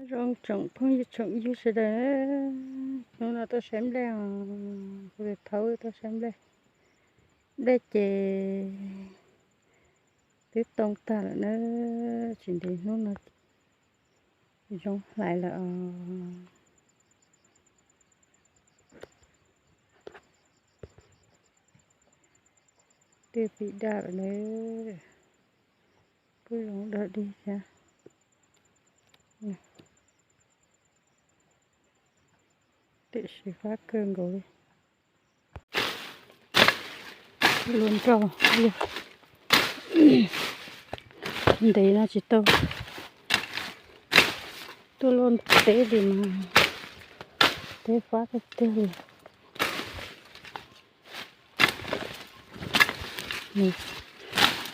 Zoo tsoom phooj ywg tsoom ywg sawv daws, hnub no tuaj saib nplej os, kuv tus thaub tuaj saib nplej. Nplej ces twb too tag lawm na, tsis ntev hnub no zoo hlais lawm os. Twb pib daj lawm na, kuj zoo dog dig thiab. Tiam sis fab kawg nkaus li. Luaj nroj, ntev no tsis tau tuaj luaj teb li mas teb fab tiag tiag li.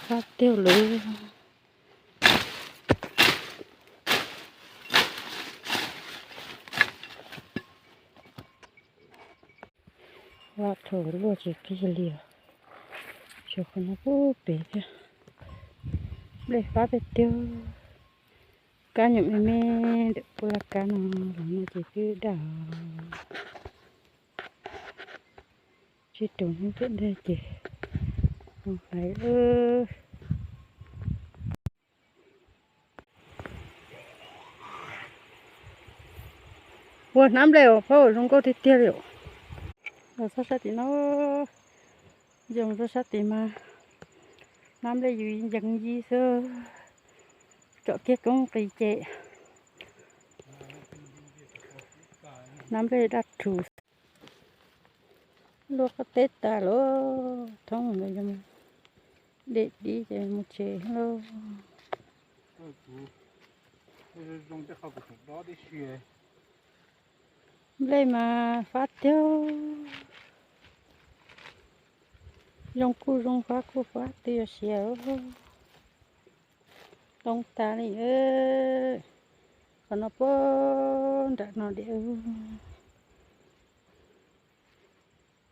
Fab tiag lawm. Vaj thaum luaj tsis qig li os. Tsuas qhov no puag pem thiab. Nplej fab tiag tiag. Kab nyuam me me ntawm kuj laj kab no, los no ces twb daj. Tsib rau hnub tom ntej ces zoo hlais. Ua hnab nplej os, paub zoo nkauj tiag tiag li os. Los txog sab tim no, zoo txog sab tim mas hnab nplej yus ncees yib xwb, tsom kiag koob qis ces hnab nplej daj rhuv. Luaj qab teb tas lawm, thoob ntawd yog dem dib ces mus tsev lauj. Nplej mas fab tiag, zoo kuj zoo fab kuj fab twb yuav siav. Too tas li. Qhov no puag nram no diam,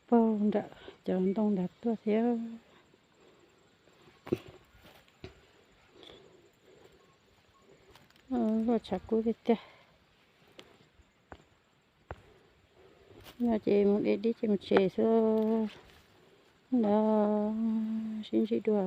puag nram cov ntoo nrad tuaj thiab. Luaj tshav kub tiag tiag. No ces mus dem dib ces mus tsev xwb. Ntawd sib ntsib dua.